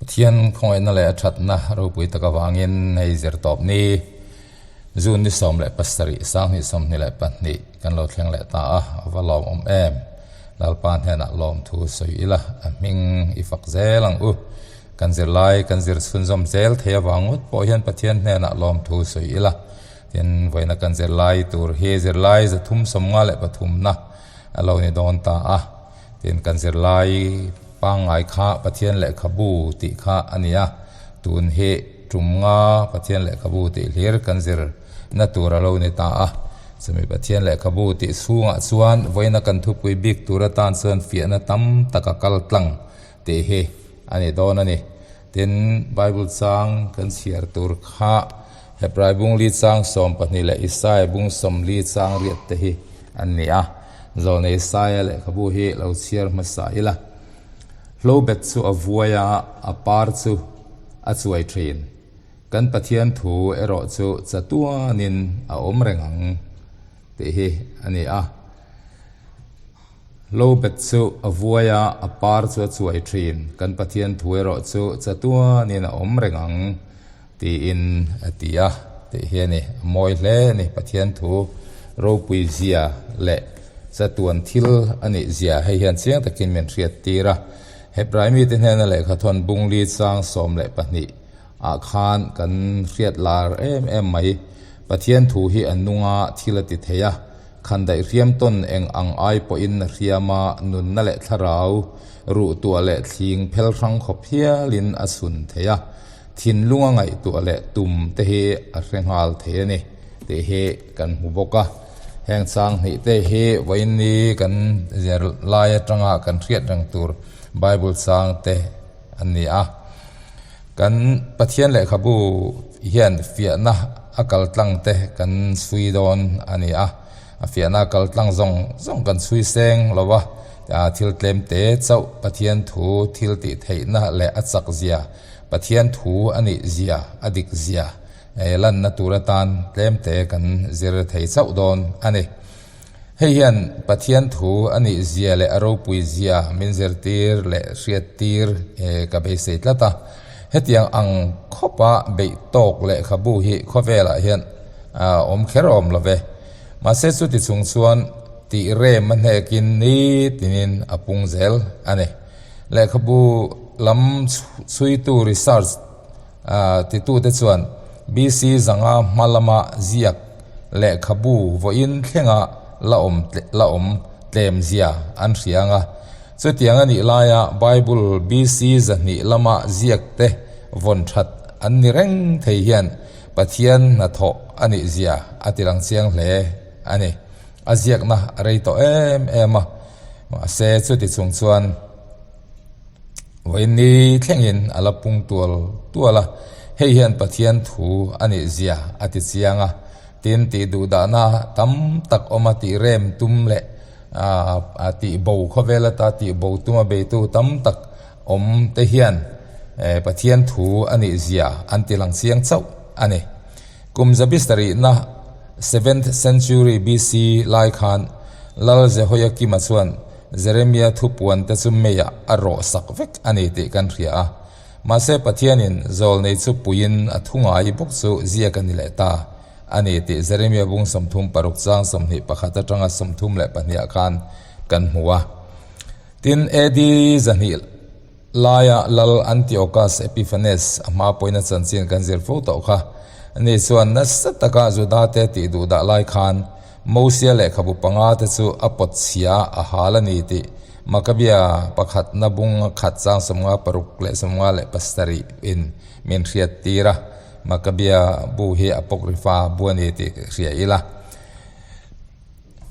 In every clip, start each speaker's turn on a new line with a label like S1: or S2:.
S1: Pathian khawngaihna leh a thatna ropui tak avangin hei zir tawp ni June ni 17 2022 kan lo thleng leh ta a, a va lawmawm em. Lalpa hnenah lawmthu sawi ila a hming i fak zel ang u. Kan zirlai kan zir chhunzawm zel thei avang ngawt pawh hian Pathian hnenah lawmthu sawi ila. Tin, vawiina kan zirlai tur hi zirlai 353na a lo ni dawn ta a. Tin, kan zirlai pangngai kha Pathian lehkhabu tih kha a ni a, tun hi tum nga Pathian lehkhabu tih hlir kan zir na tur a lo ni ta a. Chumi Pathian lehkhabu tih chhungah chuan vawiina kan thupui bik tur atan chuan fiahna tam tak a kal tlang tih hi a ni dawn a ni. Tin, Bible chang kan chhiar tur kha Hebrai bung li chang 12 leh Isaia bung 40 chang riat te hi an ni a. Zawlnei Isaia lehkhabu hi lo chhiar hmasa ila. Hlobet chu a vuai a, a par chu a chuai thin. Kan Pathian thu erawh chu chatuanin a awm reng ang tih hi a ni a. Hlobet chu a vuai a, a par chu a chuai thin. Kan Pathian thu erawh chu chatuanin a awm reng ang tiin a ti a tih hi a ni. A mawi hle a ni. Pathian thu ropui zia leh chatuan thil a nih zia hei hian chiang takin min hriat tir a. Hebrai mite hnena lehkha thawn bung li chang 12 ah khan kan hriat lar em em mai. Pathian thu hi a nunga thil a ti thei a, khandaih hriam tawn eng ang ai pawhin a hriam a, nunna leh thlarau ruh tuah leh thling phel hrang khawp hialin a chhun thei a. Thinlunga ngaihtuah leh tum te hi a hre nghal thei a ni tih hi kan hmu bawk a. Heng chang hnih te hi vawiinni kan zir lai atanga kan hriat reng tur Bible chang te an ni a. Kan Pathian lehkhabu hian fiahna a kal tlang te kan chhui dawn a ni a. A fiahna a kal tlang zawng zawng kan chhui seng lo a, thil tlem te chauh Pathian thu thil tih theihna leh a chak zia, Pathian thu a nih zia, a dik zia lanna tur atan tlem te kan zir thei chauh dawn a ni. Hei hian Pathian thu a nih zia leh a ropui zia min zirtir leh hriattir ka beisei tlat a. Hetiang ang khawpa beih tawk lehkhabu hi khawvelah hian awm kher awm lo ve. Mahse chuti chung chuan tih rem a hnekin nitinin a pung zel a ni. Lehkhabu lam chhuitu research titute chuan BC zanga hma lama ziak lehkhabu vawiin thlenga la awm la awm tlem zia an hria ang a. Chutiang a nih laia Bible BC 200 lama ziak te vawn that an ni reng thei hian Pathian hnathawh a nih zia a ti lang chiang hle a ni. A ziakna a rei tawh em em a, mahse chuti chung chuan Vawiinni thlengin a la pung tual tual a, hei hian Pathian thu a nih zia a ti chiang a, tin tih duhdahna tam tak awm a tih rem tum leh a tih bo khawvel ata tih bo tuma beitu tam tak awm te hian Pathian thu a nih zia an ti lang chiang chauh a ni. Kum zabi sarihna, seventh century BC, lai khan Lal Jehoiakima chuan Jeremia thupuan te chu meiah a rawh sak vek a ni tih kan hria a. Mahse Pathianin zawlnei chu puiin a thu ngai bawk chu ziak a ni leh ta a ni tih Jeremia bung 36 chang 21 atanga 32 ah khan kan hmu a. Tin, AD 200 laia Lal Antiochus Epiphanes a hma pawhin a chanchin kan zir fo tawh kha. Ani chuan nasa taka Judate tih duhdah lai khan Mosia lehkhabu panga te chu a pawt chhia a hal a ni tih Makabia pakhatna bung khat chang 56 leh 57 in min hriat tir a. Makabia bu hi Apocrypha bu a ni tih hria ila.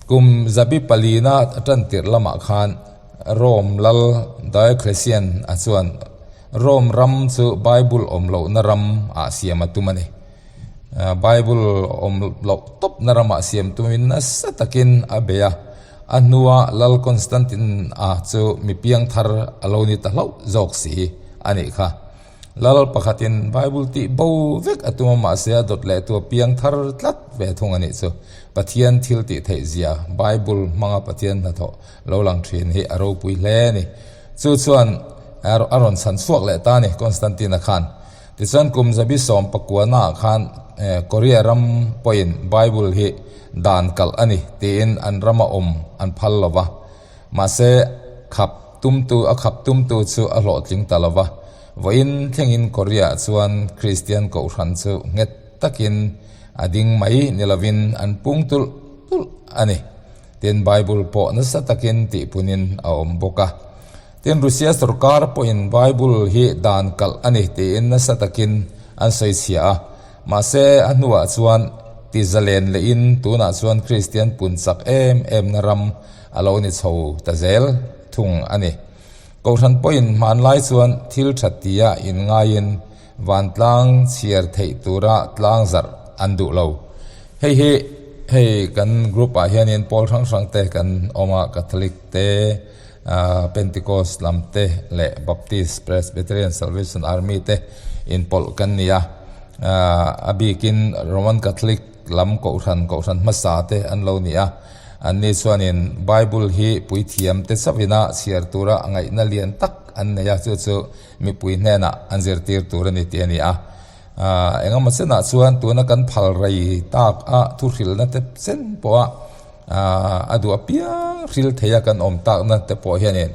S1: Kum zabi palina a tan tirh lamah khan Rome lal Diocletian a chuan Rome ram chu Bible awm lohna ram ah siam a tum a ni. Bible awm loh tawpna ramah siam tumin nasa takin a bei a, a hnua Lal Constantine a chu mi piangthar a lo ni ta hlauh zawk si a nih kha. Lal pakhatin Bible tih bo vek a tum a, mahse a dawt leh tu a piangthar tlat ve thung a nih chu. Pathian thil tih theih zia Bible hmanga Pathian hnathawh lo lang thin hi a ropui hle a ni. Chu chuan. A rawn chhan chhuak leh ta a ni Constantine-a khan. Tichuan kum zabi sawmpakuana ah khan Korea ram pawhin Bible hi dan kalh a ni tiin an rama awm an phal lo va. Mahse, khap tumtu a khap tumtu chu a hlawhtling ta lo va. Vawiin thlengin Korea ah chuan Kristian kohhran chu nghet takin a ding mai ni lovin an pung tulh tulh a ni. Tin, Bible pawh nasa takin tihpunin a awm bawk a. Tin, Russia sorkar pawhin Bible hi dan kalh a ni tiin nasa takin an sawi chhia a. Mahse, a hnuah chuan ti zalen lehin tunah chuan Kristian pun chak em emna ram a lo ni chho ta zel thung a ni. Kohhran pawhin hmanlai chuan thil tha tia inngaiin vantlang chhiar theih tura tlang zarh an duh lo. Hei hi hei kan group ah hianin pawl hrang hrang te kan awm a, Catholic te, Pentecost lam te leh Baptist, Presbyterian, Salvation Army te inpawlh kan ni a. A bikin Roman Catholic lam kohhran kohhran hmasa te an lo ni a. Anni chuanin Bible hi puithiam te chauhina chhiar tura ngaihna lian tak an nei a, chu chu mipui hnenah an zirtir tur a ni tih a ni a. Engemaw chenah chuan tuna kan phal rei tak a thuhrilna te chen pawha a duh apiang hril theia kan awm takna te pawh hianin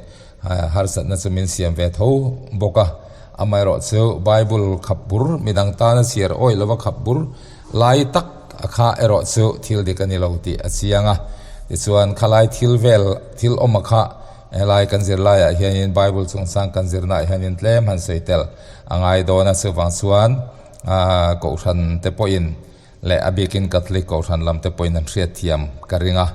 S1: harsatna chu min siam ve tho bawk a. Amaherawhchu Bible khap bur midang tana chhiar awih lova khap bur lai tak a kha erawh chu thil dik a ni lo tih a chiang a. Tichuan khalai thil vel thil awm a kha Helai kan zir laiah hianin Bible chungchang kan zirnaah hianin tlem han sawi tel a ngai dawn a, chuvang chuan Kohhran te pawhin leh a bikin Catholic Kohhran lam te pawhin an hriatthiam ka ring a.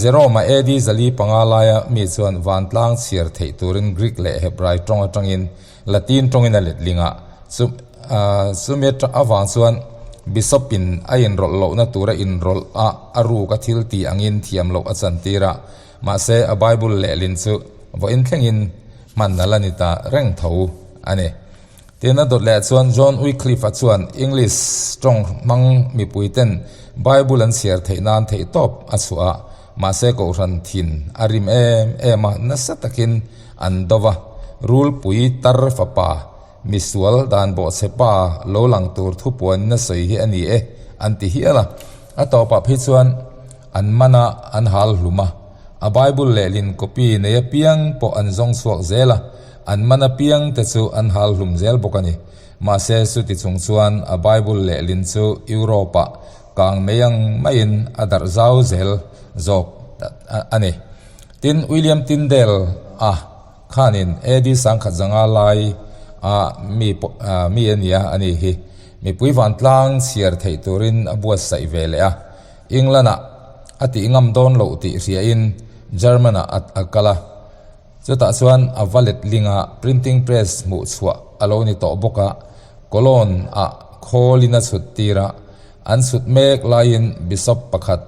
S1: Jerome-a AD 405 laia mi chuan vantlang chhiar theih turin Greek leh Hebrai tawng atangin Latin tawngin a letling a, chumi avang chuan Bishop-in a inrawlh lohna tura inrawlh a a ruk a thil tih angin thiam loh a chantir a. Mahse, a Bible lehlin chu vawiin thlengin hman a la ni ta reng tho a ni. Tin, a dawt leh chuan John Wycliffe-a chuan English tawng hmang mipuiten Bible an chhiar theih nan theihtawp a chhuah a, mahse kohhran thin a rim em em a, nasa takin an do va, Rulpui tar fapa, misual dan bawhchhe pa lo lang tur thupuanin a sawi hi a ni e, an ti hial a. A tawpah phei chuan an man a, an hal hlum a. A Bible lehlin copy nei apiang pawh an zawng chhuak zel a, an man apiang te chu an hal hlum zel bawk a ni. Mahse chuti chung chuan a Bible lehlin chu Europe-ah kang mai ang maiin a darh zau zel zawk a ni. Tin, William Tyndale-a khanin AD 1005 lai a mi mi a nia a ni hi. Mipui vantlang chhiar theih turin a buatsaih ve leh a. England-ah a tih ngam dawn loh tih hriain German-ah a kal a. Chutah chuan a va letlinga printing press hmuh chhuah a lo ni tawh bawk a, Cologne-ah khawlin a chhut tir a. An chhut mek laiin bishop pakhat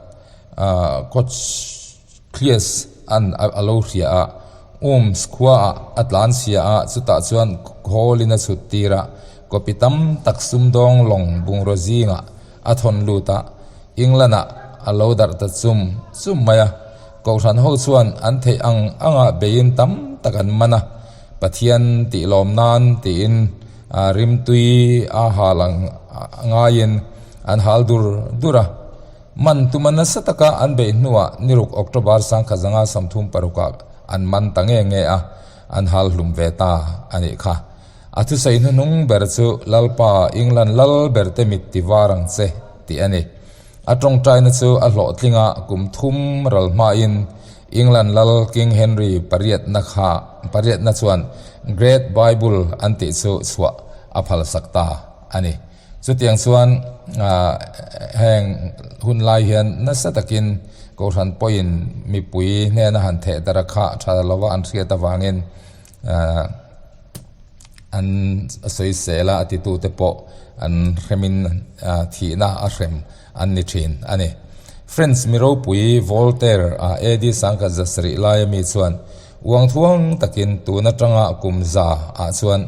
S1: Cochleus an a lo hria a, Worms khuaah a tlan chhia a, chutah chuan khawlin a chhut tir a, copy tam tak sumdawng lawng bungraw zingah a thawn lut a, England-ah a lo darh ta chum chum mai a. Kohhran ho chuan an theih ang anga beiin tam tak an man a, Pathian tih lawm nan tiin rimtui a hal ang ngaiin an hal dur dur a. Man tuma nasa taka an beih hnuah niruk October 1936ah an man ta nge nge a, an hal hlum ve ta a nih kha. A thusawi hnuhnung ber chu Lalpa, England lal ber te mit ti var ang che, tih a ni. A tawngtaina chu a hlawhtling a, kum thum ral hmain England lal King Henry pariatna kha pariatna chuan Great Bible an tih chu chhuah a phalsak ta a ni. Chutiang chuan heng hun lai hian nasa takin Kohhran pawhin mipui hnena han theh darh a kha tha lova an hriat avangin An sawisel a, a titute pawh an hremin thihna a hrem an ni thin a ni. French mi ropui Voltaire a AD 1700 laia mi chuan uang thuang takin tun atanga kum za ah chuan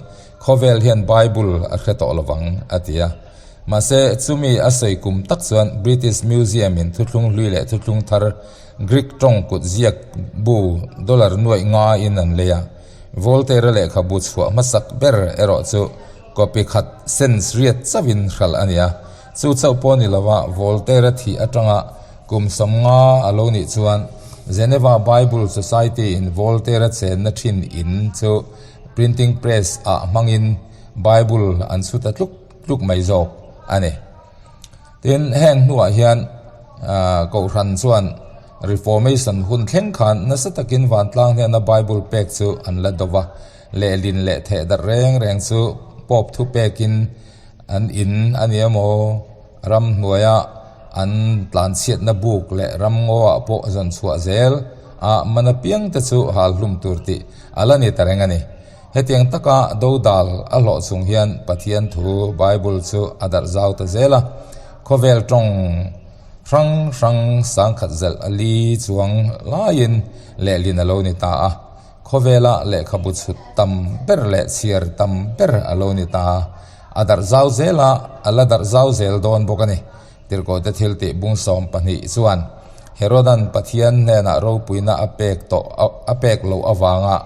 S1: khawvel hian Bible a hre tawh lovang a ti a. Mahse chumi a sawi kum tak chuan British Museum in thuthlung hlui leh thuthlung thar Greek tawng kut ziak bu dollar nuaih nga in an lei a. Voltaire-a lehkhabu chhuah hmasak ber erawh chu copy khat cents riat chauhin hralh a ni a. Chu chauh pawh ni lova Voltaire-a thih atanga kum 50 a lo nih chuan Geneva Bible Society-in Voltaire-a chenna thin in chu printing press ah hmangin Bible an chhu ta tluk tluk mai zawk a ni. Tin, heng hnuah hian Kohhran chuan Reformation hun thleng khan nasa takin vantlang hnena Bible pek chu an la do va, lehlin leh theh darh reng reng chu Pope thu pekin an in a ni emaw, ramhnuaia an tlanchhiatna buk leh ramngaw-ah pawh zawn chhuah zel a man apiang te chu hal hlum tur tih a la ni ta reng a ni. Hetiang taka dodal a hlawh chung hian Pathian thu Bible chu a darh zau ta zel a, khawvel tawng hrang hrang sangkhat zelh a li chuang laiin lehlin a lo ni ta a, khawvela lehkhabu chhut tam ber leh chhiar tam ber a lo ni ta. A darh zau zel a, a la darh zau zel dawn bawk a ni. Tirhkohte thiltih bung 12 chuan Herodan Pathian hnenah ropuina a pek tawh a pek loh avanga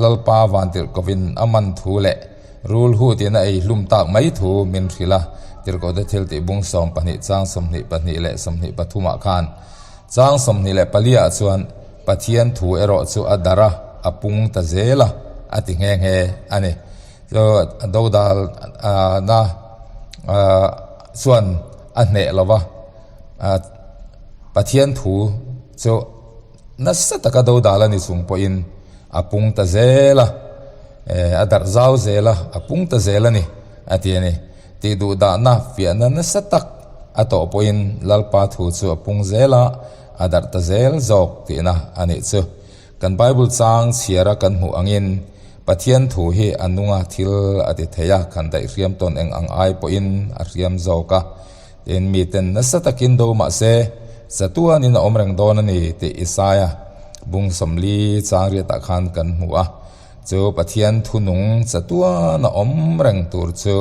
S1: Lalpa vantirhkovin a man thu leh rul hutin a ei hlum tak mai thu min hrilh a, Tirhkohte thiltih bung 12 chang 22 leh 23 ah khan chang 24 ah chuan Pathian thu erawh chu a darh a, a pung ta zel a, a ti nghe nghe a ni. Chu dodal na chuan a hneh lo va, Pathian thu chu Nasa taka dodal a ni chung pawhin a pung ta zel a, a darh zau zel a, a pung ta zel a ni, a ti a ni. Tih duh dahna fiahna nasa tak a tawh pawhin Lalpa thu chu a pung zel a, a darh ta zel zawk tihna a nih chu. Kan Bible chang chhiara kan hmuh angin Pathian thu hi a nunga thil a ti thei a, kan daihhriam tawn eng ang ai pawhin a hriam zawk a. Tin, miten nasa takin do mah se, chatuanin a awm reng dawn a ni tih Isaia bung 40 chang riatah khan kan hmu a. Chu Pathian thu nung chatuan a awm reng tur chu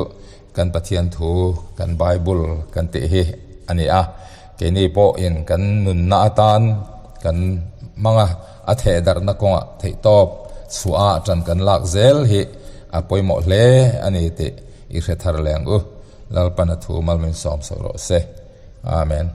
S1: kan Pathian thu, kan Bible kan tih hi a ni a. Keini pawhin kan nunna atan kan hmang a, a thehdarhna kawngah theihtawp chhuah a tan kan lak zel hi a pawimawh hle a ni tih i hre thar leng u. Lalpan a thu mal min sawm sawi rawh se. Amen.